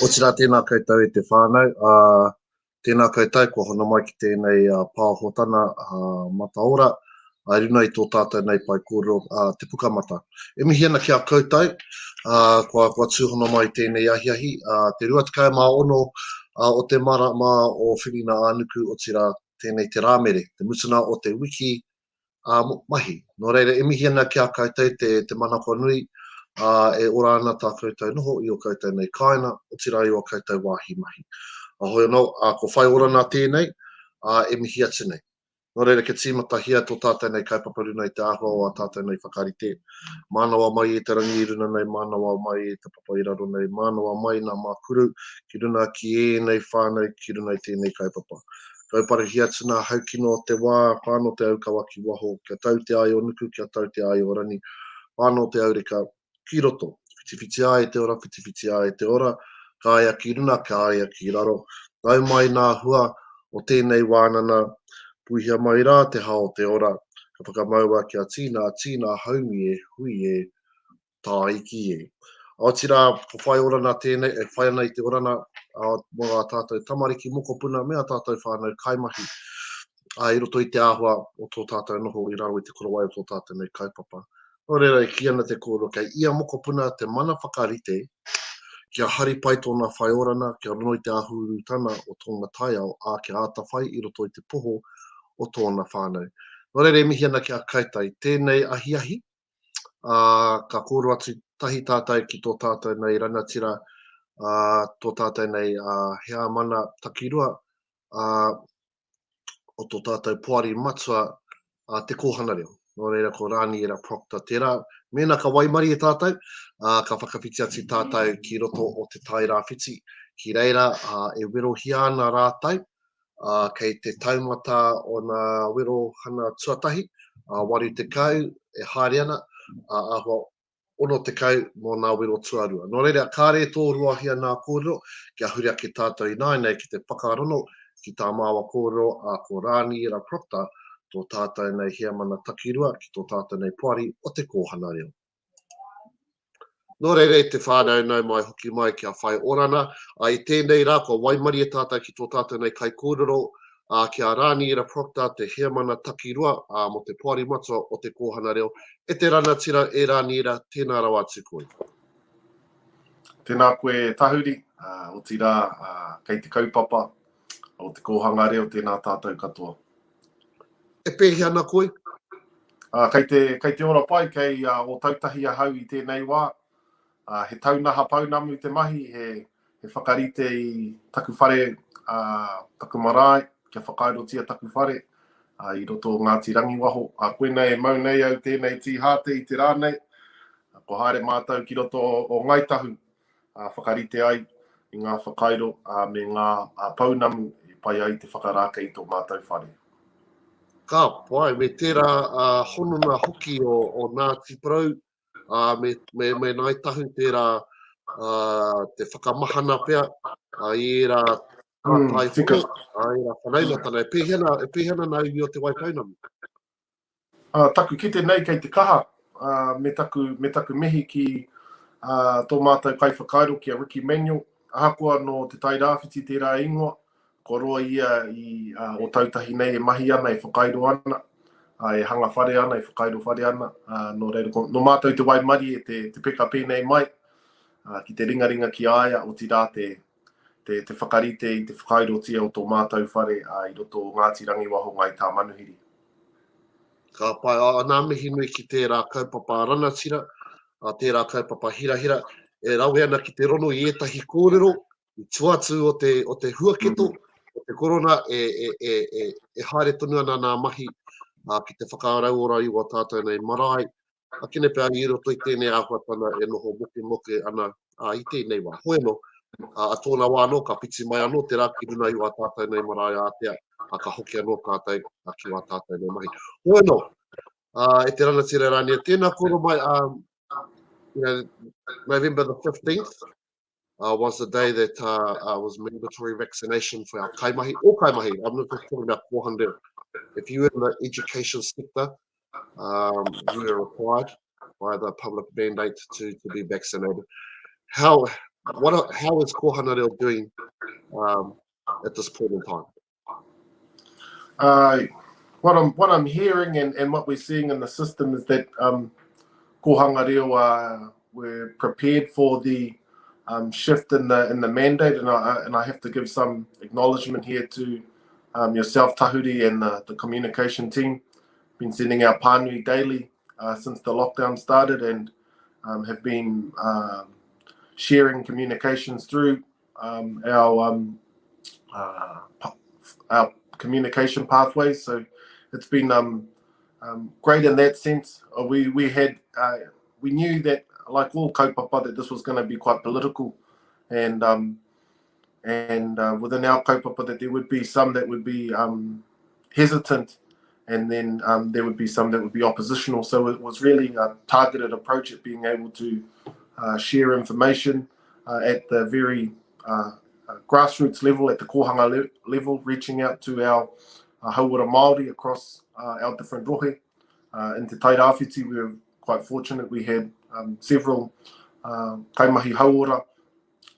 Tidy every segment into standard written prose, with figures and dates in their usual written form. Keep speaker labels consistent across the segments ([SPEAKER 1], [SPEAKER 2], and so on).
[SPEAKER 1] Otirā tēnā koutou e te whānau, ā, tēnā koutou kua hono mai ki tēnei pāhotana mataora, i runa i tō tātou nei pae kōrero, ā, te Pukamata. E mihi ana ki a koutou, ā, kua, kua tūhono mai i tēnei ahiahi, ā, te 26 o te marama o Whiringa-ā-nuku, otirā tēnei te Rāmere, te mutuna o te wiki, ā, mahi. Nō reira, e mihi ana ki a koutou te, te manako nui, ā, e ora ana tā koutou noho i ō koutou nei kāinga, otirā i ō koutou wāhi mahi. Ā, hoi anō, ā, ko whai orana tēnei, ā, e mihi atu nei. Nō reira, kia tīmatahia tō tātou nei kaupapa runa i te āhua o ā tātou nei whakarite. Mānawa mai e te rangi i runa nei, mānawa mai e te papa i raro nei, mānawa mai nā Mākuru ki runa ki ēnei whānau ki runa i tēnei kaupapa. Kauparehia atu nā haukino o te wā, whāno te aukawa ki waho, kia tau te ai o nuku, kia tau te ai o rangi, whāno te aureka ki roto. Whitiwhiti ai te ora, whitiwhiti ai te ora, kāia ki runa, kāia ki raro. Nau mai nā hua o tēnei wānana, puihia mai rā te hao o te ora, ka whakamaua kia tīnā, tīnā haumi e, hui e, tāiki e. Otirā, ko whai orana tēnei, e whai ana i te orana mō ā tātou tamariki mokopuna me ā tātou whānau kaimahi i roto i te āhua o tō tātou noho i raro i te korowai o tō tātou nei kaupapa. Nō reira, e kī ana te kōrero kei ia mokopuna te mana whakarite kia hari pai tōna whai orana, kia rongo i te āhurutana o tōna taiao, ā, kia āta whai i roto i te poho o tōna whānau. Nō reira, e mihi ana ki a koutou tēnei ahiahi, ā, ka kōrero atu tahi tātou ki tō tātou nei rangatira, ā, tō tātou nei ā, heamana takirua, ā, o tō tātou poari matua, ā, Te Kōhanga Reo. Nō reira, ko Rāniera Proctor tērā. Mēnā ka waimarie tātou, ā, ka whakawhiti atu tātou ki roto o Te Tairāwhiti, ki reira, ā, e werohia ana rātou, ā, kei te taumata o nā werohana tuatahi, ā, 80 e haere ana, ā, āhua 60 mō nā wero tuarua. Nō reira, kāre e tōruahia nā kōrero, kia huri ake tātou ināianei ki te whakarono ki tā māua kōrero, ā, ko Rāniera Proctor tō tātou nei heamana takirua ki tō tātou nei poari o Te Kōhanga Reo. Nō reira e te whānau, nau mai hoki mai kia whai orana. Ā, i tēnei rā kua waimarie tātou ki tō tātou nei kaikōrero, ā, ki a Rāniera Proctor, te Heamana Takirua, ā, mō te Poari Matua o Te Kōhanga Reo. E te ranatira, e Rāniera, tēnā rawa atu koe.
[SPEAKER 2] Tēnā koe e Tahuri, ā, otirā, ā, kei te kaupapa o Te Kōhanga Reo, tēnā tātou katoa.
[SPEAKER 1] E pēhea ana koe?
[SPEAKER 2] Uh, kei, te, kei te ora pai, kei uh, Ōtautahi ahau i tēnei wā. Uh, he taunaha pounamu te mahi, he, he whakarite i taku whare, uh, taku marae, kia whakairotia taku whare uh, i roto o Ngāti Rangiwaho. Uh, koinei e mau nei au tēnei tīhāte i te rā nei. Uh, kua haere mātou ki roto o, o Ngāi Tahu whakarite ai i ngā whakairo me ngā pounamu e pai ai te whakarākei i tō mātou whare.
[SPEAKER 1] Ka pai, me tērā hononga hoki o, o Ngāti Porou me, me, me Ngāi Tahu, tērā te whakamahana pea i ērā tātai mm, hono, ērā whanaungatanga. E pēhea ana, e pēhea ana nā iwi o Te Waipounamu?
[SPEAKER 2] Uh, taku kite nei kei te kaha, uh, me, taku, me taku mihi ki uh, tō mātou kaiwhakairo ki a Ricky Manuel. Ahakoa nō Te Tairāwhiti tērā ingoa, kua roa ia i uh, Ōtautahi nei e mahi ana, e whakairo ana, uh, e hanga whare ana, e whakairo whare ana. Uh, nō reira, ko, nō mātou te waimarie te, te peka pēnei mai, uh, ki te ringaringa ki a ia, otirā te, te, te whakarite i te whakairotia o tō mātou whare uh, i roto o Ngāti Rangiwaho, Ngāi Tāmanuhiri.
[SPEAKER 1] Ka pai, a, nā mihi nui ki tērā kaupapa ranatira, a tērā kaupapa hirahira, e rawe ana ki te rono i ētahi kōrero, i tua atu o te, o te huaketo, mm -hmm. o te korona, e, e, e, e, e haere tonu ana nā mahi a, ki te whakarauora i wā tātou nei marae, Akene pea i roto i tēnei āhuatanga e noho mokemoke ana ā, i tēnei wā. Hoi anō, ā, a tōna wā anō, ka whiti mai anō te rā ki runa i wā tātou nei marae ātea, ā, ka hoki anō tātou ā, ki wā tātou nei mahi. Hoi anō, ā, e te ranatira Rania, tēnā kōrero mai, ā, you know, November the 15th, uh, was the day that uh, uh, was mandatory vaccination for our kaimahi, all kaimahi, I'm not just talking about 400. If you were in the education sector, um, you were required by the public mandate to, to be vaccinated. How, What are, how is Kōhanga Reo doing um, at this point in time?
[SPEAKER 2] Uh, what I'm what I'm hearing and, and what we're seeing in the system is that um, Kōhanga Reo uh, were prepared for the um, shift in the in the mandate, and I and I have to give some acknowledgement here to um, yourself, Tahuri, and the, the communication team. Been sending out pānui daily uh, since the lockdown started, and um, have been um, sharing communications through um, our um, uh, our communication pathways. So it's been um, um, great in that sense. Uh, we we had uh, we knew that like all kaupapa that this was going to be quite political, and um, and uh, within our kaupapa that there would be some that would be um, hesitant, and then um, there would be some that would be oppositional. So it was really a targeted approach at being able to uh, share information uh, at the very uh, uh, grassroots level, at the kōhanga le level, reaching out to our uh, hauora Māori across uh, our different rohe. Uh, in Te Tairāwhiti, we were quite fortunate. We had um, several uh, kaimahi hauora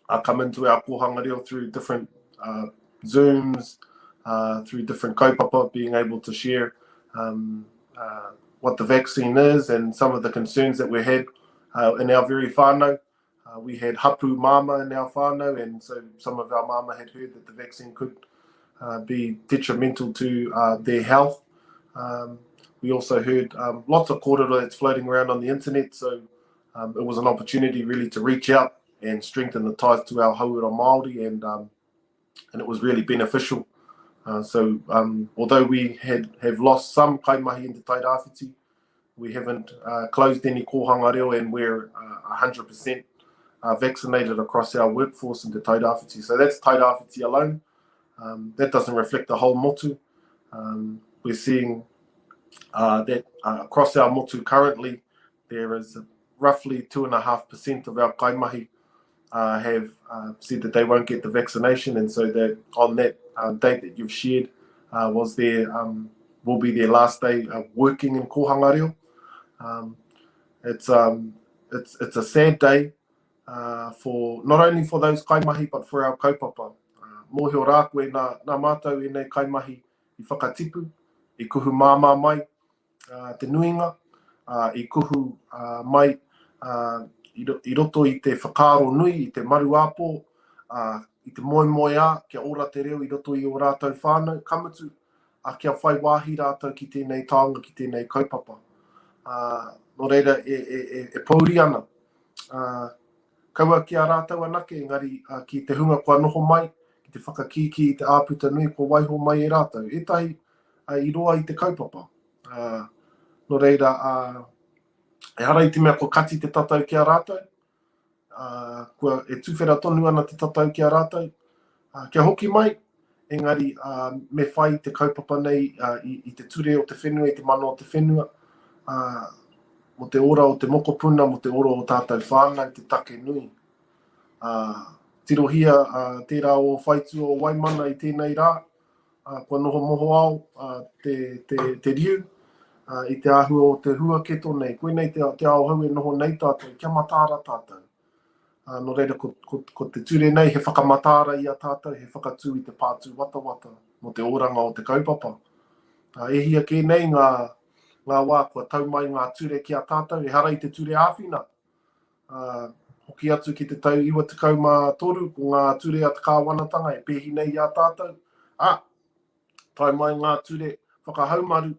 [SPEAKER 2] uh, come into our kōhanga reo through different uh, Zooms, uh, through different kaupapa, being able to share um, uh, what the vaccine is and some of the concerns that we had uh, in our very whānau. Uh, we had hapu mama in our whānau, and so some of our mama had heard that the vaccine could uh, be detrimental to uh, their health. Um, we also heard um, lots of kōrero that's floating around on the internet, so um, it was an opportunity really to reach out and strengthen the ties to our hauora Māori, and um, and it was really beneficial. Uh, so um, although we had have lost some kaimahi in Te Tairāwhiti, we haven't uh, closed any kōhanga reo and we're uh, 100% uh, vaccinated across our workforce in Te Tairāwhiti. So that's Tairāwhiti alone. Um, that doesn't reflect the whole motu. Um, we're seeing uh, that uh, across our motu currently, there is roughly 2.5% of our kaimahi uh, have uh, said that they won't get the vaccination, and so that on that uh, date that you've shared uh, was their um, will be their last day of working in Kōhanga Reo. Um, it's um, it's it's a sad day uh, for not only for those kaimahi but for our kaupapa. Uh, mōhio rā koe nā, nā mātou ēnei kaimahi i whakatipu, i kuhu māmā mai, te nuinga, i kuhu mai i roto i te whakaaro nui, i te maruāpō, i te moemoeā kia ora te reo i roto i ō rātou whānau, ka mutu, kia whai wāhi rātou ki tēnei taonga, ki tēnei kaupapa. Nō reira, e, e, e, e pōuri ana, kaua ki a rātou anake, engari ki te hunga kua noho mai, ki te whakakīkī i te āputa nui kua waiho mai e rātou. Ētahi i roa i te kaupapa. Nō reira, ehara i te mea kua kati te tatau ki a rātou, kua e tuwhera tonu ana te tatau ki a rātou, kia hoki mai, engari me whai te kaupapa nei i, i te ture o te whenua, i te mana o te whenua, mō te ora o te mokopuna, mō te ora o tātou whānau, te take nui. Tirohia tērā o whaitua o Waimana i tēnei rā, kua noho mohoao te, te, te riu i te āhua o te huaketo nei. Koinei te, te ao hou e noho nei tātou, kia mataara tātou. Nō reira, ko, ko, ko te ture nei he whakamataara i a tātou, he whakatū i te pātū watawata mō te oranga o te kaupapa. E hia kē nei ngā, ngā wā kua tau mai ngā ture ki a tātou, ehara i te ture āwhina, Ā, hoki atu ki te tau 93, ko ngā ture a te kāwanatanga e pēhi nei i a tātou, ā, tae mai ngā ture whakahaumaru,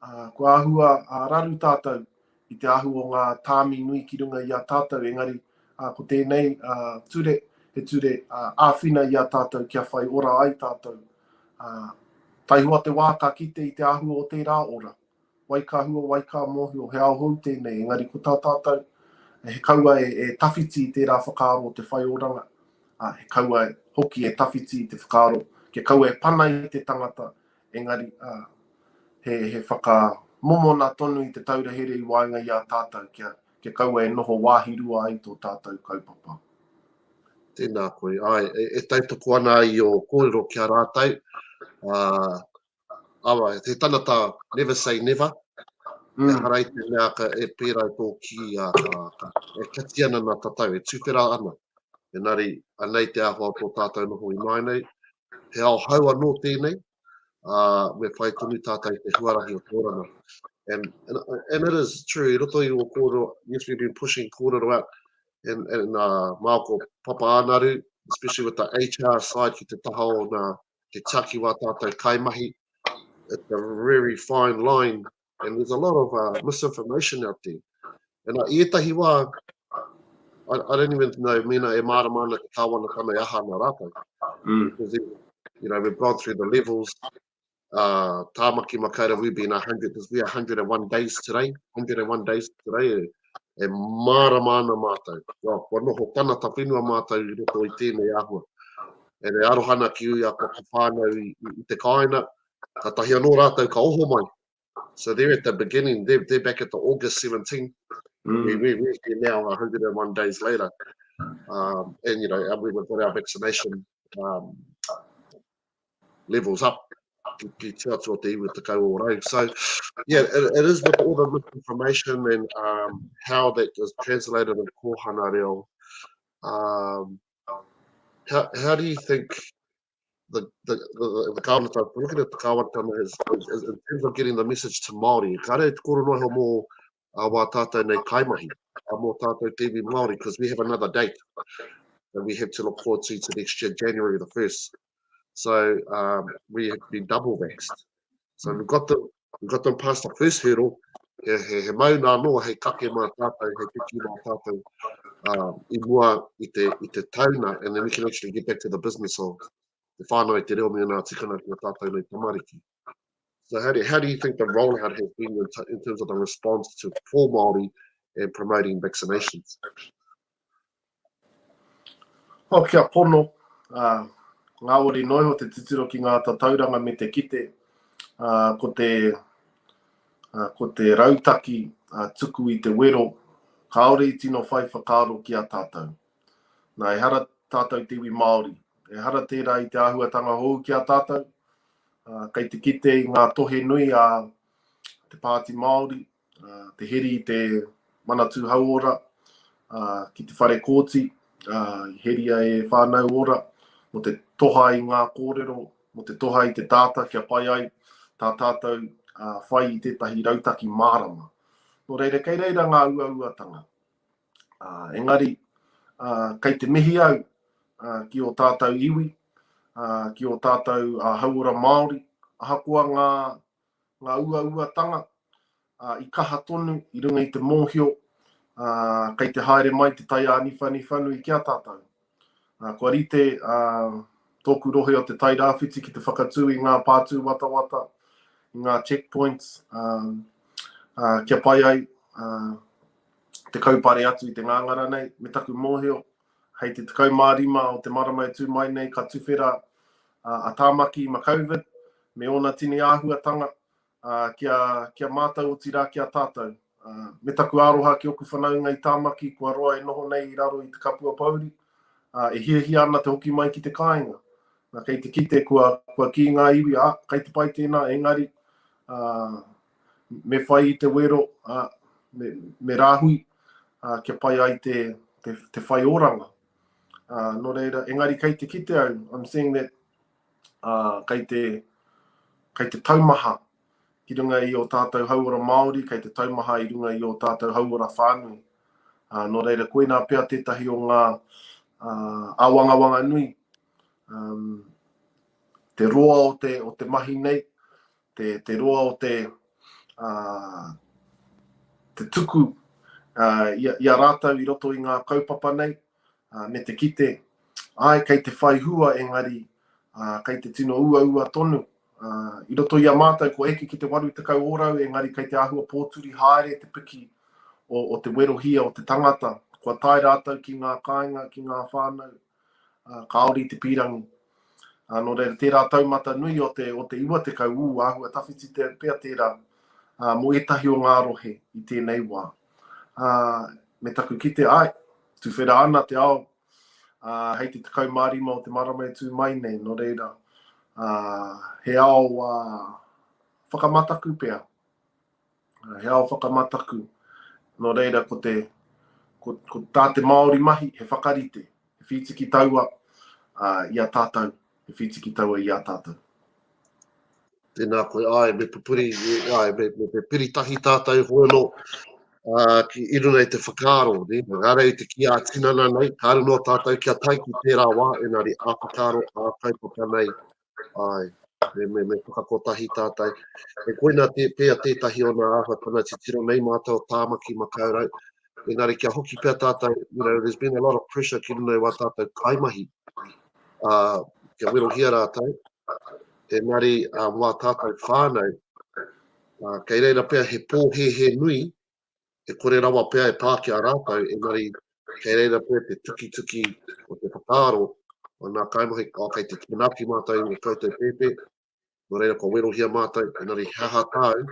[SPEAKER 2] ā, kua āhua raru tātou i te āhua o ngā tāmi nui ki runga i a tātou, engari, ā, ko tēnei ture, he ture āwhina i a tātou kia whai ora ai tātou. Ā, taihoa te wā ka kite i te āhua o tērā ora. Wai ka hua, wai ka mōhio, he ao hou tēnei, engari ko tā tātou, he kaua e, e tawhiti i tērā whakaaro o te whai oranga, ā, he kaua hoki e tawhiti i te whakaaro, kia kaua e pana i te tangata, engari, ā, he, he whakamomona tonu i te taura here i waenga i a tātou, kia, kia kaua e noho wāhi rua ai tō tātou kaupapa.
[SPEAKER 1] Tēnā koe. Āe, e, e tautoko ana i ō kōrero ki a rātou. Ā, Awa, he tangata never say never. Mm. Ehara i te mea ka, e pērā i tō kī, a, ka, ka, e kati ana nā tatau, e tuwhera ana. Engari, anei te āhua o tō tātou noho ināianei. He ao hou anō tēnei, ā, me whai tonu tātou i te huarahi o te oranga. And, and, and it is true, i roto i ō kōrero, yes, we've been pushing kōrero out in, in uh, māua ko Papa Ānaru, especially with the HR side ki te taha o nā, te takiwā tātou kaimahi, it's a very fine line and there's a lot of uh, misinformation out there. And uh, i ētahi wā, I, I don't even know mēnā e mārama ana te kāwanatanga e aha ana rātou. Mm. Because, you know, we've gone through the levels, uh, Tāmaki Makaurau, we've been 100, we are 101 days today, 101 days today, e, e mārama ana mātou. Well, kua noho tangata whenua mātou i roto i tēnei āhua. E e aroha ana ki ui a ko whānau i, i, i te kāinga, kātahi anō rātou ka oho mai. So they're at the beginning, they're, they're back at the August 17. Mm. We, we, we're here now 101 days later. Um, and, you know, and we've got our vaccination um, levels up ki te atu o te iwi te kau o rau. So, yeah, it, it is with all the misinformation and um, how that is translated in kōhanga reo. Um, how, how do you think the, the, the, the kāwanatanga, looking at the kāwanatanga is, is, is, in terms of getting the message to Māori, kāre te kōrero noa iho mō a wā tātou nei kaimahi, a mō tātou te iwi Māori, because we have another date that we have to look forward to to next year, January the 1st. So um, we have been double vaxxed. So we've got them, we've got them past the first hurdle. He, he, he mauna anō hei kake mā tātou, hei piki mā tātou um, i mua i te, i te tauna, and then we can actually get back to the business of te whānau i te reo me ngā tikanga ki a tātou nei tamariki. So how do, how do you think the rollout has been in, in terms of the response to for Māori and promoting vaccinations?
[SPEAKER 2] Oh, kia pono, uh, ngāwari noa iho te titiro ki ngā tatauranga me te kite, uh, ko te, uh, ko te rautaki uh, tuku i te wero, kāore i tino whai whakaaro ki a tātou. Nā, ehara tātou te iwi Māori, ehara tērā i te āhuatanga hou ki a tātou, uh, kei te kite i ngā tohe nui a te Pāti Māori, te heri i te Manatū Hauora ki te whare kōti, i heria e Whānau Ora, mō te toha i ngā kōrero, mō te toha i te tāta kia pai ai tā tātou whai i tētahi rautaki mārama. Nō reira, kei reira ngā uauatanga. Engari, kei te mihi au ki ō tātou iwi, ki ō tātou hauora Māori, ahakoa ngā ngā uauatanga, ā, i kaha tonu i runga i te mōhio, ā, kei te haere mai te tai āniwhaniwha nui ki a tātou. Ā, kua rite, ā, tōku rohe o te Tairāwhiti ki te whakatū i ngā pā tūwatawata, i ngā checkpoints, ā, ā, kia pai ai, ā, te kaupare atu i te ngāngara nei, me taku mōhio, hei te 15 o te marama e tū mai nei ka tuwhera a Tāmaki ma Covid me ōna tini āhuatanga kia, kia mātau otirā ki a tātou. Me taku aroha ki oku whanaunga i Tāmaki kua roa e noho nei i raro i te kapua pouri, e hiahia ana te hoki mai ki te kāinga. Na, kei te kite kua, kua kī ngā iwi, ā, kei te pai tēnā, engari, ā, me whai i te wero, ā, me, me rāhui, ā, kia pai ai te, te, te whai oranga. Ā, nō reira, engari kei te kite au, I'm seeing that, ā, kei te, kei te taumaha ki runga i ō tātou hauora Māori, kei te taumaha i runga i ō tātou hauora whānui. Ā, nō reira, koinā pea tētahi o ngā ā, āwangawanga nui, um, te roa o te, o te mahi nei, te, te roa o te, uh, te tuku uh, i, i a rātou i roto i ngā kaupapa nei, uh, me te kite, āe, kei te whai hua engari, uh, kei te tino uaua tonu. Uh, I roto i a mātou, kua eke ki te 80 ōrau, engari kei te āhua pōturi haere te piki o, o te werohia o te tangata. Kua tae rātou ki ngā kāinga, ki ngā whānau, ā, kāore i te pīrangi. Ā, nō reira, tērā taumata nui o te, o te 90, ū, āhua tawhiti te, pea tērā, ā, mō ētahi o ngā rohe i tēnei wā. Ā, me taku kite, āe, tuwhera ana te ao, ā, hei te 15 o te marama e tū mai nei, nō reira, ā, he ao, ā, whakamataku pea. He ao whakamataku. Nō reira, ko te, ko, ko tā te Māori mahi, he whakarite. He whītiki taua i a tātou, he whītiki taua i a tātou.
[SPEAKER 1] Tēnā koe, āe, me pupuri, āe, me, me, me piri tahi tātou hoi anō, ā, ki i runga i te whakaaro, ne? Rārei i te ki ā tinana nei, kāre noa tātou kia tae ki tērā wā, engari ā whakaaro, ā kaupapa nei, āe, me, me, me whakakotahi tātou. E koina te, pea tētahi o ngā āhuatanga titiro nei mātou o Tāmaki Makaurau, engari kia hoki pea tātou, you know, there's been a lot of pressure ki runga i wā tātou kaimahi, ā, kia werohia rātou, engari ā, wā tātou whānau, ā, kei reira pea he pōhēhē nui, e kore rawa pea e pā ki a rātou, engari kei reira pea te tukituki o te whakaaro o ngā kaimahi, oh, kei te manaaki mātou i ngā koutou pēpē, nō reira kua werohia mātou, engari he aha tāu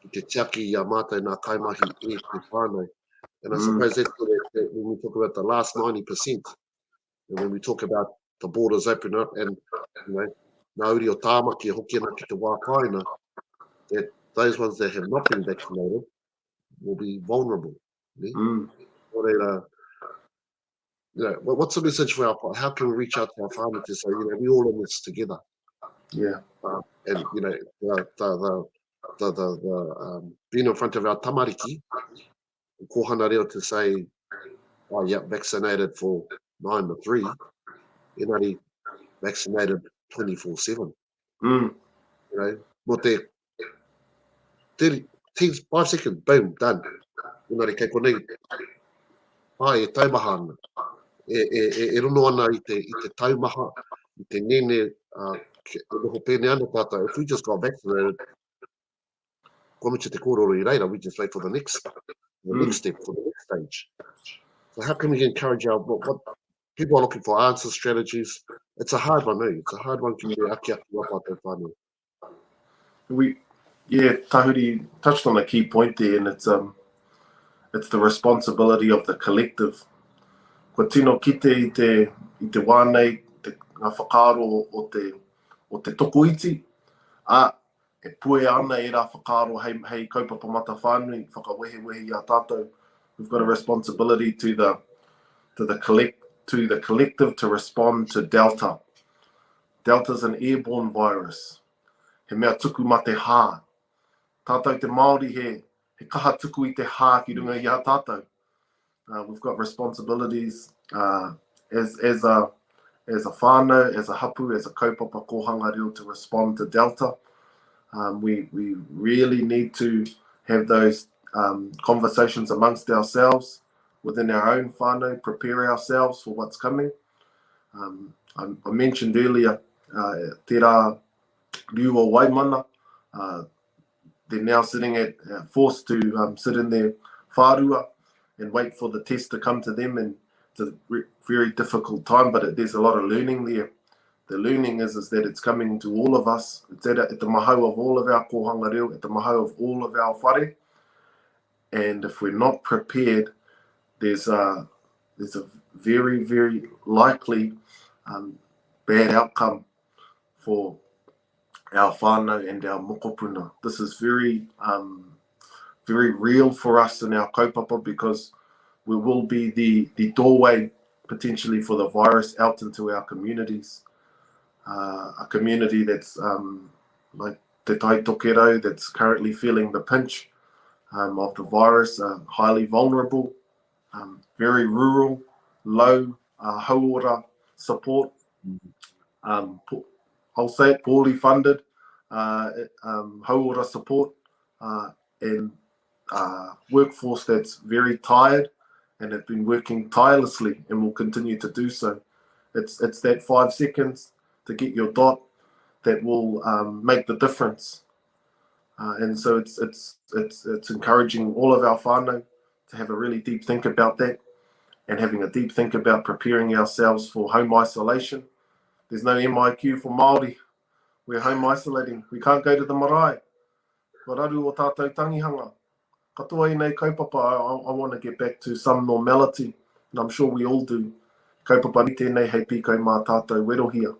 [SPEAKER 1] ki te tiaki i a mātou ngā kaimahi e te whānau. And I suppose that's what, when we talk about the last 90%, And when we talk about the borders open up and, you know, ngā uri o Tāmaki e hoki ana ki te wā kāinga, that those ones that have not been vaccinated will be vulnerable. Ne? Mm. Nō reira, you know, what's the message for our, how can we reach out to our whānau to say, you know, we all in this together.
[SPEAKER 2] Yeah.
[SPEAKER 1] And, you know, the, the, the, the, the, the um, being in front of our tamariki, kōhanga reo to say, oh yeah, vaccinated for 9 to 3, engari vaccinated 24-7.
[SPEAKER 2] Mm.
[SPEAKER 1] You know, mō te 30, 10, 5 seconds, boom, done. Engari kei konei, ai, e taumaha ana. E, e, e, e rono ana i te, i te taumaha, i te nene, uh, e noho pēnei ana tātou, if we just got vaccinated, kua mutu te kōrero i reira, we just wait for the next, the mm. next step, for the next stage. So how can we encourage our, what, what people are looking for answers, strategies. It's a hard one, eh? It's a hard one ki te aki aki wā tātou whānau.
[SPEAKER 2] We, yeah, Tahuri touched on a key point there, and it's um, it's the responsibility of the collective. Kua tino kite i te, i te wā nei, te, ngā whakaaro o te, o te tokoiti, ā, E puea ana ērā whakaaro hei, hei kaupapa matawhānui, whakawehewehe i a tātou. We've got a responsibility to the, to the, collect, to the collective to respond to Delta. Delta's an airborne virus. He mea tuku mate hā. Tātou te Māori he, he kaha tuku i te hā ki runga i a tātou. Uh, we've got responsibilities uh, as, as, a, as a whānau, as a hapu, as a kaupapa kōhanga reo to respond to Delta. Um, we, we really need to have those um, conversations amongst ourselves within our own whānau, prepare ourselves for what's coming. Um, I, I mentioned earlier, uh, tērā riu o Waimana, uh, they're now sitting at uh, forced to um, sit in their whārua and wait for the test to come to them and it's a very difficult time but it, there's a lot of learning there the learning is is that it's coming to all of us it's at, at the mahau of all of our kōhanga reo at the mahau of all of our whare and if we're not prepared there's a there's a very very likely um, bad outcome for our whānau and our mokopuna. This is very, um, very real for us in our kaupapa because we will be the, the doorway potentially for the virus out into our communities. Uh, a community that's um, like Te Tai Tokerau that's currently feeling the pinch um, of the virus, uh, highly vulnerable, um, very rural, low uh, hauora support. Um, I'll say it, poorly funded uh, um, hauora support uh, and uh, workforce that's very tired and have been working tirelessly and will continue to do so. It's, it's that five seconds to get your dot that will um, make the difference. Uh, and so it's, it's, it's, it's encouraging all of our whānau to have a really deep think about that and having a deep think about preparing ourselves for home isolation. There's no MIQ for Māori. We're home isolating. We can't go to the marae. Kua raru o tātou tangihanga. Katoa ēnei kaupapa, I, I want to get back to some normality, and I'm sure we all do. Kaupapa ni tēnei hei pīkau mā tātou werohia.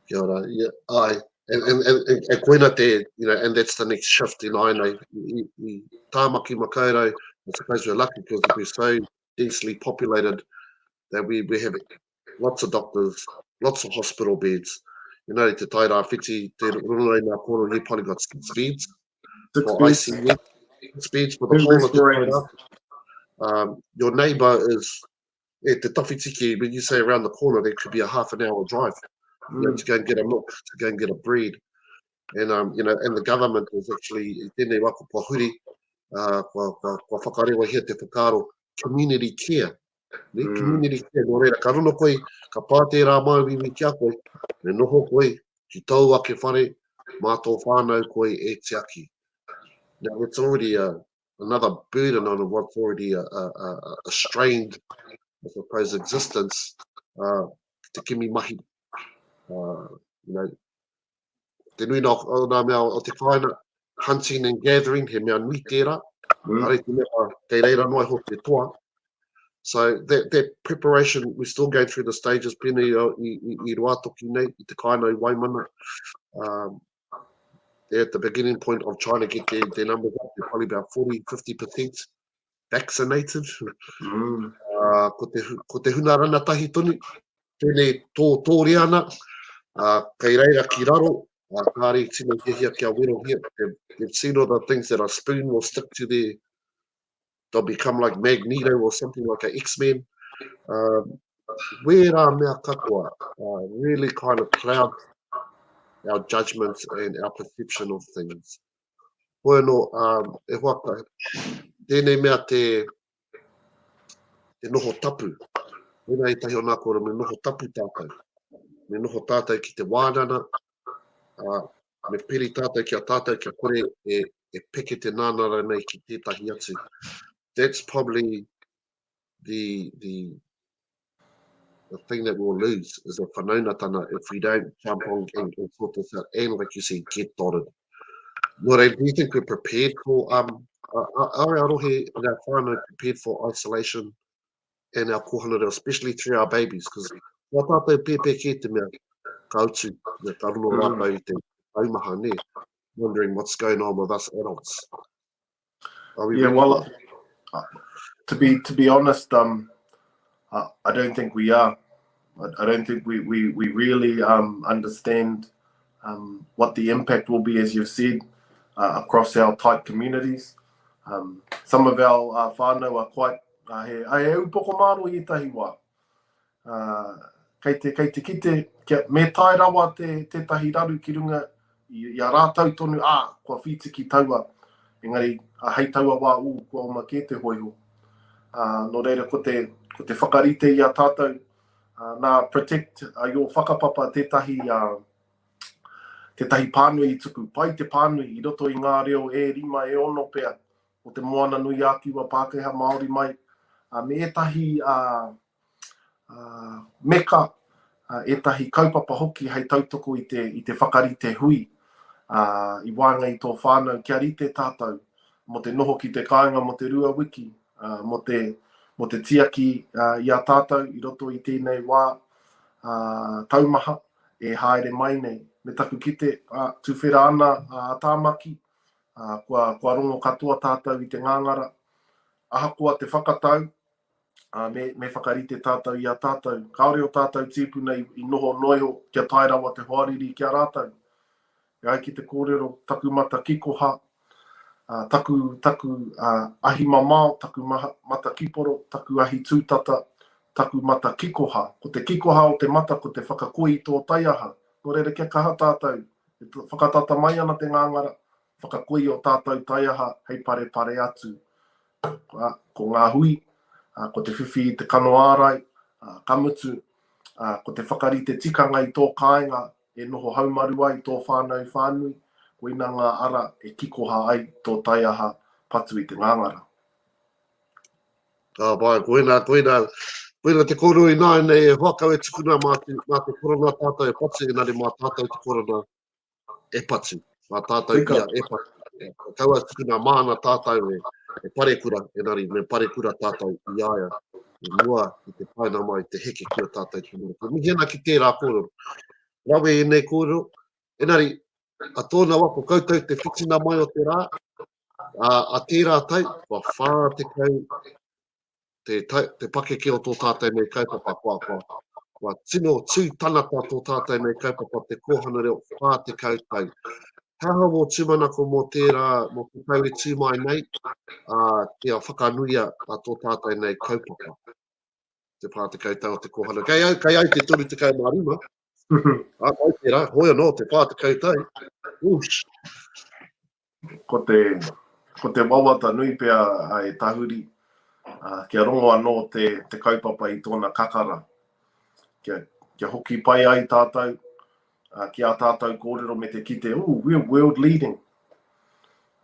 [SPEAKER 1] Kia ora. Yeah, ai. And, and, and, and, and koina te, you know, and that's the next shift in āinei. I, i, i Tāmaki Makaurau, I suppose we're lucky because we're so densely populated. That we, we have lots of doctors, lots of hospital beds. You know, te Tairāwhiti, te rongo nei ngā kōrero, he probably got six beds
[SPEAKER 2] six
[SPEAKER 1] for
[SPEAKER 2] beds.
[SPEAKER 1] ICU, six beds for the
[SPEAKER 2] Two
[SPEAKER 1] whole of te
[SPEAKER 2] respirators.
[SPEAKER 1] Tairāwhiti. Um, your neighbour is, e, te tawhitiki, when you say around the corner, there could be a half an hour drive you know, to go and get a milk, to go and get a bread. And, um, you know, and the government is actually, i tēnei wā kua huri, uh, kua, kua, kua whakarewahia te whakaaro community care. Ne? Mm. Community care, nō reira, ka rono koe, ka pā tērā māuiui ki a koe, me noho koe ki tōu ake whare, mā tō whānau koe e tiaki. Now, it's already a, another burden on what's already a, a, a, a strained, I suppose, existence, uh, te kimi mahi. Uh, you know, te nui nā, o nā mea o te kāinga, hunting and gathering, he mea nui tērā. Mm. Are te mea, kei reira noa iho te toa. So that, that preparation, we still go through the stages, pēnei i, i, i, i Ruatoki nei, i te kāinga i Waimana. Um, they're at the beginning point of trying to get their, their numbers up. They're probably about 40, 50% vaccinated. Mm. Uh, ko, te, ko te huna ranatahi tonu, tēnei tō tōria ana, uh, kei reira ki raro, uh, kāre i tino hiahia kia werohia. They've, they've seen all the things that a spoon will stick to their, they'll become like Magneto or something like a X-Men. Um, wērā mea katoa uh, really kind of cloud our judgment and our perception of things. Hoi anō, um, e hoa, tēnei mea te, te noho tapu. Mēnā ētahi o nā kōrero, me noho tapu tātou. Me noho tātou ki te wānana, ā, me piri tātou ki a tātou kia kore e, e peke te nānara nei ki tētahi atu. That's probably the, the, the thing that we'll lose is a whanaungatanga if we don't jump on and, and sort this out and, like you said, get dotted. Nō reira, do you think we're prepared for, um, are our rohe and our whānau prepared for isolation and our kōhanga reo, especially through our babies? Because wā tātou pēpē kē te mea, ka utu, ka rongo mm. rātou i te taumaha, nē, wondering what's going on with us adults.
[SPEAKER 2] Are we yeah, well, uh, to be to be honest, um, I, I don't think we are. I, I don't think we, we, we really um, understand um, what the impact will be, as you've said, uh, across our tight communities. Um, some of our uh, whānau are quite, uh, he, he upoko māro i ētahi wā. Uh, kei te, kei te kite, kia, me tae rawa te, tētahi raru ki runga i, i a rātou tonu, ā, kua whītiki taua, engari, a, hei taua wā, ū, kua oma kē te hōiho. Ā, nō reira, ko te, ko te whakarite i a tātou, ā, nā Protect Your Whakapapa tētahi, ā, tētahi pānui i tuku. Pai te pānui i roto i ngā reo e rima, e ono pea, o te Moana-nui-a-Kiwa Pākehā Māori mai, ā, me ētahi, ā, meka, ētahi kaupapa hoki hei tautoko i te, i te whakarite hui i waenga i tō whānau kia rite tātou mō te noho ki te kāinga mō te rua wiki, mō te, mō te tiaki i a tātou i roto i tēnei wā taumaha e haere mai nei. Me taku kite, tuwhera ana a Tāmaki, kua, kua rongo katoa tātou i te ngāngara. Ahakoa te whakatau, ā, me, me whakarite tātou i a tātou. Kāore ō tātou tīpuna i, i noho noa iho kia tae rawa te hoariri ki a rātou. E ai ki te kōrero, taku mata kikoha, ā, taku, taku, ā, ahi mamao, taku maha, mata kiporo, taku ahi tūtata, taku mata kikoha. Ko te kikoha o te mata ko te whakakoi i tō taiaha. Nō reira kia kaha tātou, e whakatata mai ana te ngāngara, whakakoi i ō tātou taiaha hei parepare atu. Ā, ko ngā hui, ā, ko te whiwhi i te kano ārai, ā, ka mutu, ā, ko te whakarite tikanga i tō kāinga e noho haumaru ai tō whānau whānui, koina ngā ara e kikoha ai tō taiaha patu i te ngāngara.
[SPEAKER 1] Ka pai, koina, koina, koina te kōrero ināianei e hoa kau e tukuna mā te, mā te korona tātou e patu, engari mā tātou te korona e patu. Mā tātou ia e patu. Kaua tukuna māna tātou e, e parekura, engari me parekura tātou i a ia. I mua i te paina mai te heke ki o tātou te mara. Ko mihi ana ki tērā kōrero. Rawe ēnei kōrero. Engari, a tōna wā, ko koutou te whitina mai o te rā, a, a tērā tau, kua 40. Te, te pakeke o tō tātou nei kaupapa, kua, kua, kua tino tū tanata tō tātou nei kaupapa te kōhanga reo 40 tau. He aha wō tūmanako mō tērā, mō te tau e tū mai nei, ā, kia whakanuia a tō tātou nei kaupapa? Te 40 tau o te kōhanga. Kei au, kei au te 35. Ā, kai tērā, hoi anō, te 40 tau. Oosh.
[SPEAKER 2] Ko te, ko te wawata nui pea e Tahuri, kia rongo anō te, te kaupapa i tōna kakara. Kia, kia hoki pai ai tātou, ki ā tātou kōrero me te kite, ooh, we're world leading.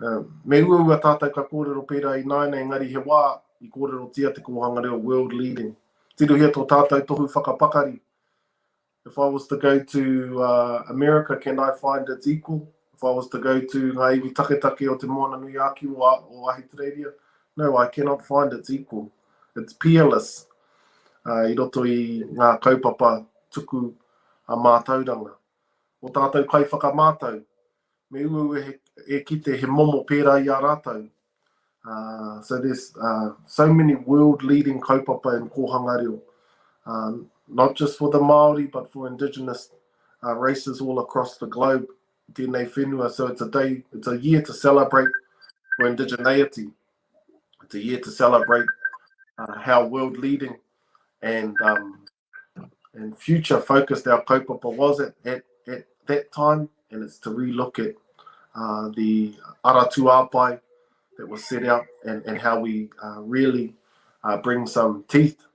[SPEAKER 2] Me uaua tātou ka kōrero pērā ināianei, engari he wā i kōrerotia te kōhanga reo world leading. Tirohia tō tātou tohu whakapakari If I was to go to uh, America, can I find its equal? If I was to go to ngā iwi taketake o Te Moana-nui-a-Kiwa o Ahitereiria, no, I cannot find its equal. It's peerless uh, i roto i ngā kaupapa tuku a mātauranga. O tātou kaiwhakamātau, me uaua he, e kite he momo pērā i a rātou. Uh, so there's uh, so many world leading kaupapa in kōhanga reo. Uh, not just for the Māori, but for indigenous uh, races all across the globe. Tēnei whenua. So it's a day, it's a year to celebrate for indigeneity. It's a year to celebrate uh, how world leading and um, and future focused our kaupapa was at, at, at that time, and it's to relook at uh, the ara tūāpae that was set out and, and how we uh, really uh, bring some teeth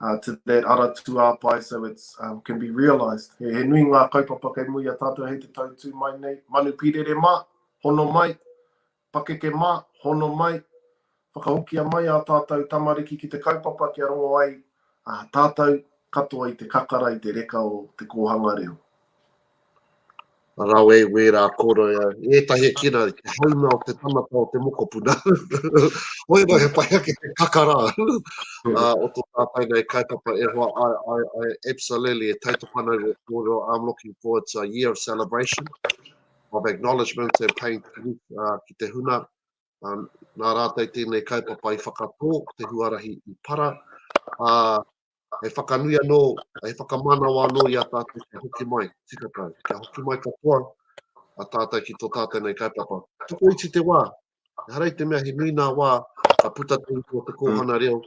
[SPEAKER 2] uh, to that ara tūāpae so it's um, can be realised. He, he nui ngā kaupapa kei mua i a tātou hei te tau tū mai nei. Manu pīrere mā, hono mai, Pakeke mā, hono mai, whakahokia mai ā tātou tamariki ki te kaupapa kia rongo ai ā tātou katoa i te kakara i te reka o te kōhanga reo.
[SPEAKER 1] Rawe wērā kōrero, ētahi e kī ana te haunga o te tangata o te mokopuna. Hoi anō he pai ake te kakara o tō tātou nei kaupapa e hoa, I, I, I absolutely e tautoko ana i wō kōrero, I'm looking forward to a year of celebration. of acknowledgement and paying tribute uh, ki te huna. Um, nā rātou tēnei kaupapa i whakatō, te huarahi i para, uh, hei whakanui anō, hei whakamanawa anō i a tātou kia hoki mai, tika tau, kia hoki mai katoa a tātou ki tō tātou nei kaupapa. Tokoiti te wā, ehara i te mea he nui nā wā ka puta te ihu o te kōhanga reo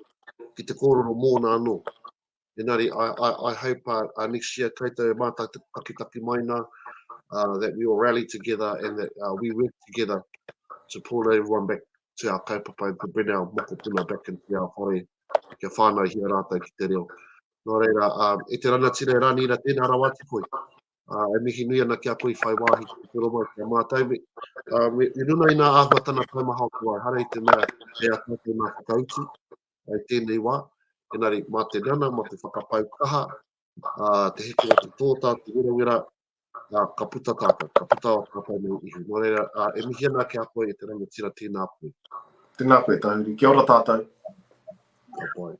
[SPEAKER 1] ki te kōrero mōna anō. Engari, I, I, I hope uh, uh, next year koutou e mātakitaki mai nā, uh, that we all rally together and that uh, we work together to pull everyone back to our kaupapa and to bring our mokopuna back into our whare kia whānauhia rātou ki te reo. Nō reira, um, e te ranatira e Rānira, tēnā rawa atu koe. Uh, e mihi nui ana ki a koe i whai wāhi ki te roma ki a mātou. Me, uh, me, i runa i ngā āhuatana taumaha o te wā, ehara i te mea hei a tātou nā whakautu, i tēnei wā, engari mā te nana, mā te whakapau kaha, ā, te heke o te tōtā, te werawera, ā, ka puta tātou, ka puta o tātou nei ihu. Nō reira, ā, e mihi ana ki a koe e te rangatira, tēnā koe.
[SPEAKER 2] Tēnā koe, Tahuri. Kia ora tātou.
[SPEAKER 1] Ka pai.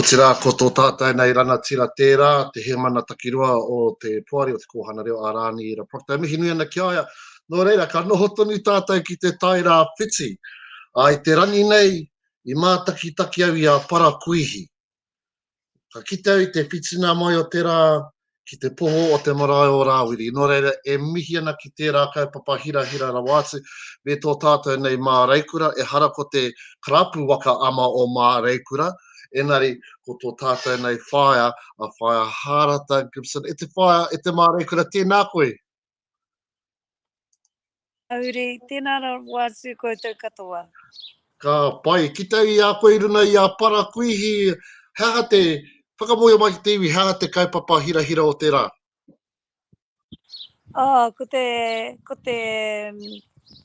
[SPEAKER 1] Otirā, ko tō tātou nei rangatira tērā, te hēmana takiroa o te poari o te kōhanga reo a Rāniera Proctor. E mihi nui ana ki a ia. Nō reira, ka noho tonu tātou ki te Tairāwhiti. Ā, i te rangi nei, i mātakitaki au i a Parakuihi. Ka kite au i te whitinga mai o te rā ki te poho o te marae o Rāwiri. Nō reira, e mihi ana ki tērā kaupapa hirahira rawa atu, me tō tātou nei māreikura, ehara ko te karapu waka ama o Māreikura, engari ko tō tātou nei whaea, a Whaea Hārata Gibson. E te whaea, e te māreikura, tēnā koe!
[SPEAKER 3] Auri, tēnā rawa atu koutou katoa.
[SPEAKER 1] Ka pai. Kite i a koe i runa i a Parakuihi, he aha te, whakamōhio mai ki te iwi, he aha te kaupapa hirahira o te rā?
[SPEAKER 3] Oh, ko te, ko te,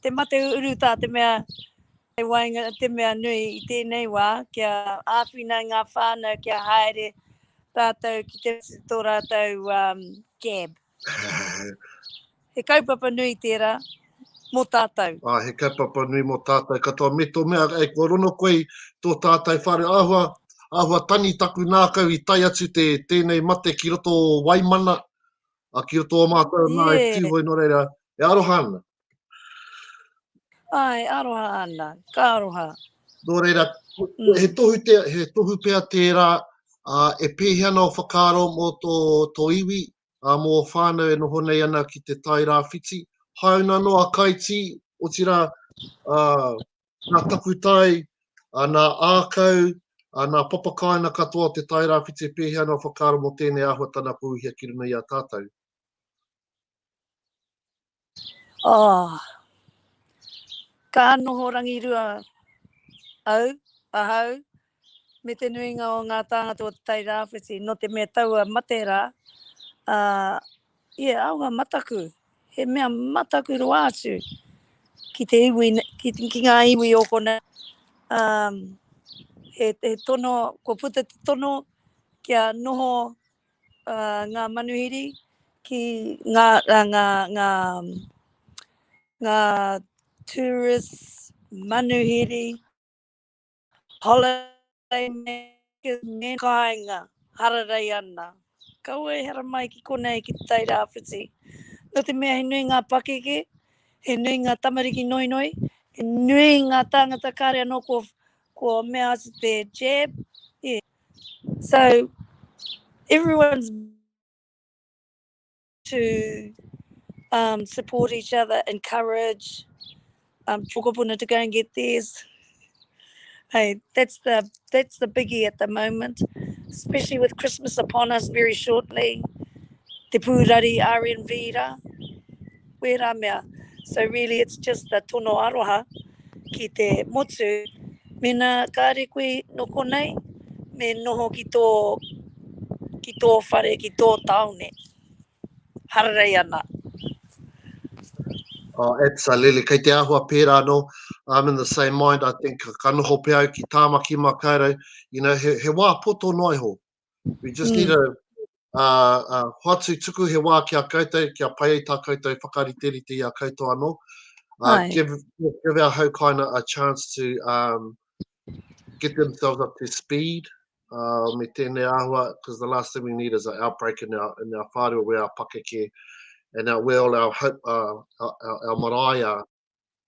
[SPEAKER 3] te mate urutā te mea, te waenga, te mea nui i tēnei wā, kia āwhina i ngā whānau kia haere rātou ki te, tō rātou um, jab. He kaupapa nui tērā mō tātou.
[SPEAKER 1] Ā, he kaupapa nui mō tātou katoa. Me tō mea, e, kua rono koe i tō tātou whare āhua, āhua tani taku nākau i tae atu te, tēnei mate ki roto o Waimana, a, ki roto o mātou nā e Tūhoe, nō reira, e aroha ana.
[SPEAKER 3] Āe, aroha ana, ka aroha.
[SPEAKER 1] Nō reira, he tohu, te, he tohu pea tērā, ā, e pēhea ana ō whakaaro mō tō, tō iwi, ā, mō ō whānau e noho nei ana ki te Tai Rāwhiti. Hāuna anō a Kaitī, otirā, ā, nā takutai, ā, nā ākau, ā, nā papakāinga katoa o te Tai Rāwhiti e pēhea ana ō whakaaro mō tēnei āhuatana kua uhia ki runga i a tātou?
[SPEAKER 3] Oh, ka noho rangirua au, ahau, me te nuinga o ngā tāngata o Te Tai Rāwhiti, nō te mea taua mate rā, ā, yeah, aonga mataku, he mea mataku roa atu ki te iwi, ki, ki ngā iwi o konei. Um, he, he tono, kua puta te tono kia noho ngā manuhiri ki ngā, ngā, ngā, ngā tourists, manuhiri, holiday makers, me kāinga, hararei ana. Kaua e haramai ki konei ki Te Tai Rāwhiti. Nō te mea he nui ngā pakeke, he nui ngā tamariki noinoi, he nui ngā tāngata kāre anō kua, kua mea atu te jab. Yeah. So everyone's to um, support each other, encourage um, mokopuna to go and get theirs. Hey, that's the that's the biggie at the moment, especially with Christmas upon us very shortly. Te pūrari RNV rā, wērā mea. So really it's just the tono aroha ki te motu, mēnā kāre koe nō konei, me noho ki tō, ki tō whare, ki tō tāone. Hararei ana.
[SPEAKER 1] Oh, absolutely. Kei te āhua pērā anō. I'm in the same mind. I think ka noho pea au ki Tāmaki Makaurau. You know, he, he wā poto noa iho. We just need a uh, uh, hoatu tuku he wā ki a koutou, kia pai ai tā koutou whakariterite i a koutou anō. Uh, give, give our haukaina a chance to um, get themselves up to speed uh, me tēnei āhua, because the last thing we need is an outbreak in our, in our whārua where our pakeke and our, where all our hope, uh, our, our, our marae are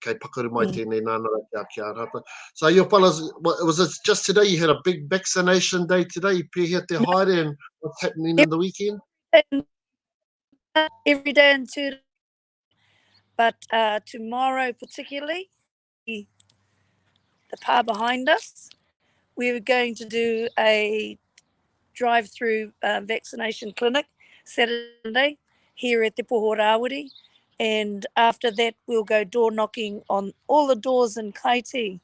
[SPEAKER 1] kei pakaru mai mm. tēnei nānara kia, kia rata. So your fellas, was it just today you had a big vaccination day today? Pēhea te haere and what's happening in the weekend?
[SPEAKER 3] Every day and two, but uh, tomorrow particularly, the pā behind us, we were going to do a drive-through uh, vaccination clinic Saturday here at Te Poho Rāwiri. And after that, we'll go door knocking on all the doors in Kaiti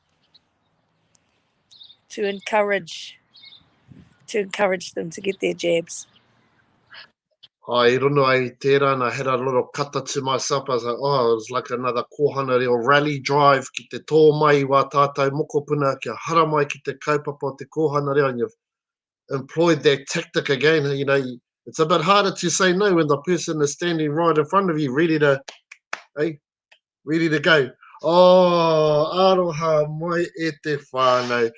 [SPEAKER 3] to encourage to encourage them to get their jabs.
[SPEAKER 1] I don't know, I tērā and I had a little kata to myself. I was like, oh, it was like another kōhanga reo rally drive ki te tō mai i wā tātou mokopuna kia haramai ki te kaupapa o te kōhanga reo and you've employed that tactic again. You know, it's a bit harder to say no when the person is standing right in front of you, ready to, hey, ready to go. Oh, aroha mai e te whānau.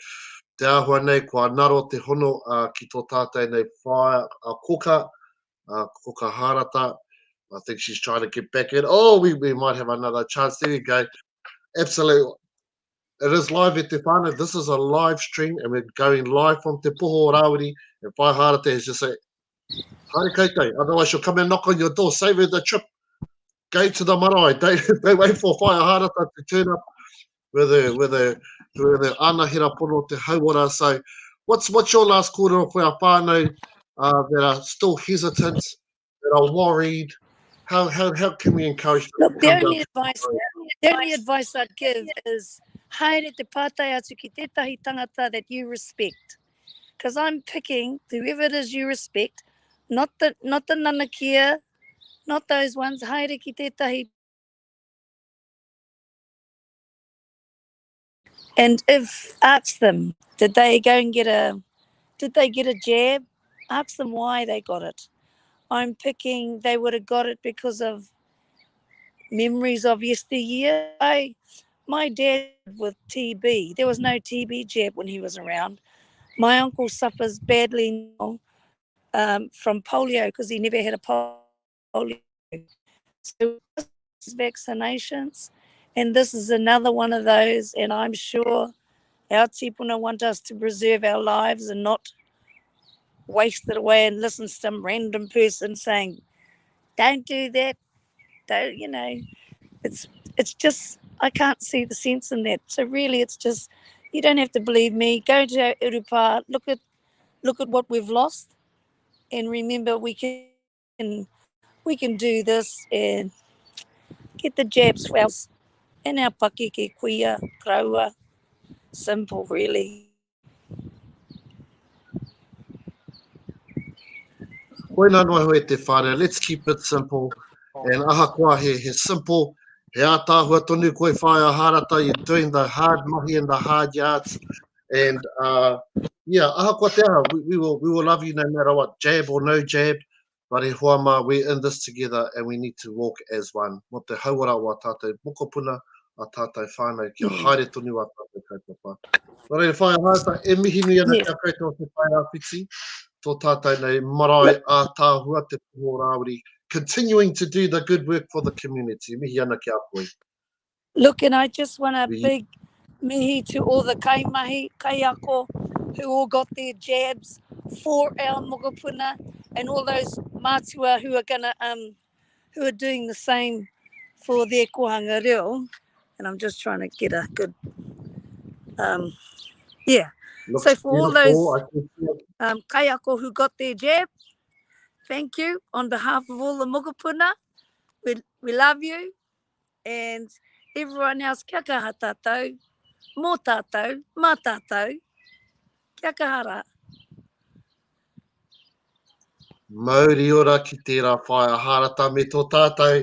[SPEAKER 1] Te āhua nei, kua naro te hono uh, ki tō tātou nei whaea, a Koka, uh, Koka Harata. I think she's trying to get back in. Oh, we, we might have another chance. There we go. Absolutely. It is live at Te Whānau. This is a live stream and we're going live from Te Poho o Rāwiri. And Whai Harata has just said, haere koutou, otherwise she'll come and knock on your door, save her the trip. Go to the marae. Don't, don't wait for Whai Harata to turn up with her, with her, with her anahera pono te hauora. So what's, what's your last kōrero for our whānau uh, that are still hesitant, that are worried? How, how, how can we encourage them
[SPEAKER 3] Look, the only advice, the only advice I'd give is haere te pātai atu ki tētahi tangata that you respect. Because I'm picking whoever it is you respect, not the, not the nanakia, not those ones, haere ki tētahi And if ask them, did they go and get a did they get a jab? Ask them why they got it. I'm picking they would have got it because of memories of yesteryear. I my dad with TB, there was no TB jab when he was around. My uncle suffers badly now um, from polio because he never had a polio. So vaccinations, and this is another one of those, and I'm sure Our tipuna want us to preserve our lives and not waste it away and listen to some random person saying, don't do that. Don't, you know, it's it's just I can't see the sense in that. So really it's just you don't have to believe me. Go to our urupa, look at look at what we've lost and remember we can we can do this and get the jabs for us and our pakeke, kuia, karaua. Simple, really.
[SPEAKER 1] Koina noa iho e te whānau, let's keep it simple. And ahakoa he, he simple, he ātaahua tonu koe whaea Harata, you're doing the hard mahi and the hard yards. And uh, yeah, ahakoa te aha, we, we, will, we will love you no matter what, jab or no jab. But e hoa mā, we're in this together and we need to walk as one. Mō te hauora o ā tātou mokopuna, ā tātou whānau, kia mm. haere tonu ā tātou kaupapa. Nō reira, whaia haata, e mihi nui ana kia koutou o Te Tairāwhiti, tō tātou nei marae ātaahua, Te Poho Rāwiri, continuing to do the good work for the community. Mihi ana ki a koe.
[SPEAKER 3] Look, and I just want a big mihi to all the kaimahi, kaiako, who all got their jabs for our mokopuna and all those mātua who are gonna um who are doing the same for their kohanga reo. And I'm just trying to get a good um yeah. Looks so for all those um, kaiako who got their jab, thank you on behalf of all the mokopuna. We, we love you and everyone else, kia kaha tātou, mō tātou, mā tātou, kia kaha rā.
[SPEAKER 1] Mauri ora ki tērā whaea Hārata me tō tātou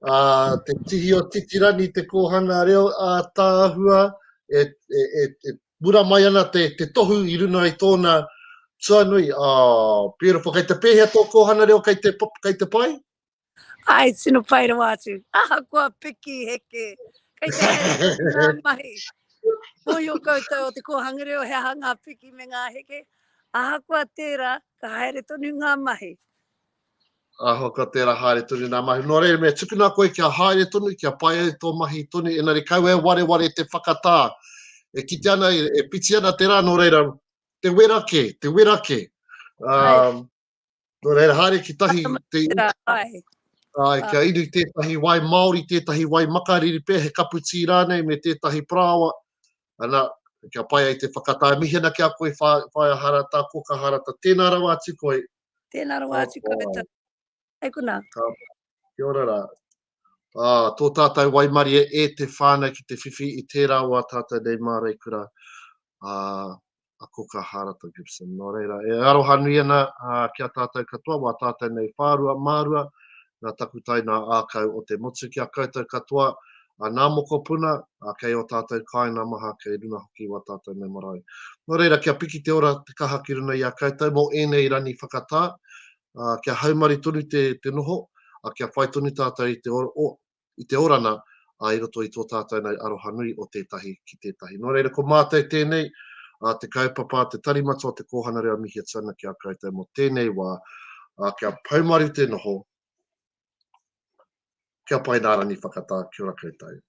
[SPEAKER 1] uh, te tihi o Titirangi, te kōhanga reo ātaahua e, e, e, e mura mai ana te, te tohu i runa i tōna tuanui. Oh, beautiful. Kei te pēhea tō kōhanga reo kei te, kei te pai?
[SPEAKER 3] Ai, tino pai rawa atu. Ahakoa piki heke, kei te haere tonu ngā mahi. Mōhio koutou o te kōhanga reo he aha ngā piki me ngā heke. Ahakoa tērā, ka haere tonu ngā mahi.
[SPEAKER 1] Ahakoa tērā, haere tonu ngā mahi. Nō reira, me tukuna koe kia haere tonu, kia pai ai tō mahi tonu, engari kaua e wareware te whakatā. E kite ana, e piti ana te rā, nō reira, te wera kē, te wera kē. Um, Nō reira, haere ki tahi te
[SPEAKER 3] Ai.
[SPEAKER 1] Ai, kia inu tētahi wai Māori, tētahi wai makariri pea, he kapu tī rānei me tētahi parāoa. Ana, kia pai ai te whakatā. Mihi ana ki a koe, Whaea Harata, Koka Harata. Tēnā rawa atu koe.
[SPEAKER 3] Tēnā rawa atu koutou. Hei konā.
[SPEAKER 1] Ka pai. Kia ora rā. Ā, tō tātou waimarie e te whānau ki te whiwhi i tērā o ā tātou nei māreikura, ā, a Koka Hārata Gibson. Nō reira, e aroha nui ana ki a tātou katoa, wā tātou nei whārua, mārua, ngā takutai, ngā ākau o te motu ki a koutou katoa, ā, nā mokopuna, ā, kei ō tātou kāinga maha, kei runa hoki wā tātou nei marae. Nō reira, kia piki te ora, te kaha ki runa i a koutou mō ēnei rani whakatā, ā, kia haumaru tonu te, te noho, ā, kia whai tonu tātou i te, o, i te orana, ā, i roto i tō tātou nei aroha nui o tētahi ki tētahi. Nō reira, ko mātou tēnei, ā, te kaupapa, te tari matua o Te Kōhanga Reo mihi atu ana ki a koutou mō tēnei wā, ā, kia poumaru te noho, kia pai nā rangi whakatā, kia ora koutou.